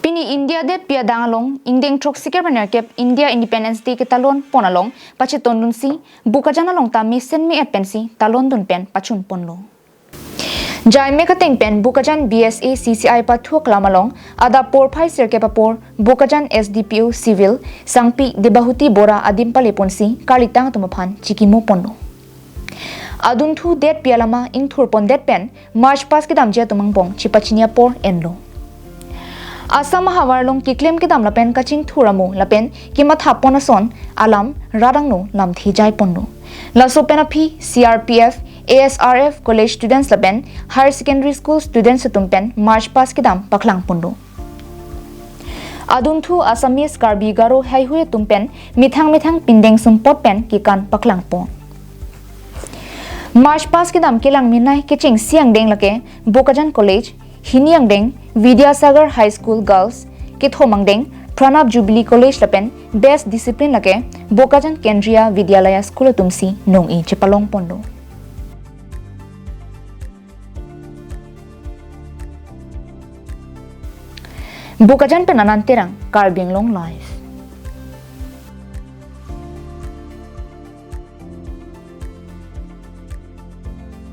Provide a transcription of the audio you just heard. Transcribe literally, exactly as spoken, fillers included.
Pini India detpi adang along ingdeng throksi kre nerkep India Independence Day ketalon pon along pachetondunsi Bokajan along ta mesen me-et pensi talondun pen pachun ponlo. Jaime kateng pen Bokajan B S A C C I pathu aklam along adap porphai sirkep apor Bokajan S D P O Civil Sangpi Debahuti Bora adim paleponsi karlitang atum aphan chikimo ponlo. Adunthu detpi alama ingthur pondet pen March past kedamji atum angbong chipachini apor enlo. Assam ahavar along keklem kedam lapen kachingthur amo lapen kematha pon ason alam rat angno lamthe jai ponlo. Laso pen aphi C R P F, A S R F college students lapen higher secondary school students atum pen March past kedam paklang ponlo. Adunthu Assamese, Karbi, Garo, Haihui atum pen methang methang pindeng sumpot pen kekan paklang pon. March past kedam kelang menei kechengsi angdeng lake Bokajan College, hini angdeng Vidyasagar High School Girls, kethom angdeng Pranab Jubilee College lapen best discipline lake Bokajan Kendriya Vidyalaya School atumsi nong-i chepalong ponlo. Bokajan pen Anand Terang, Karbi Anglong Live.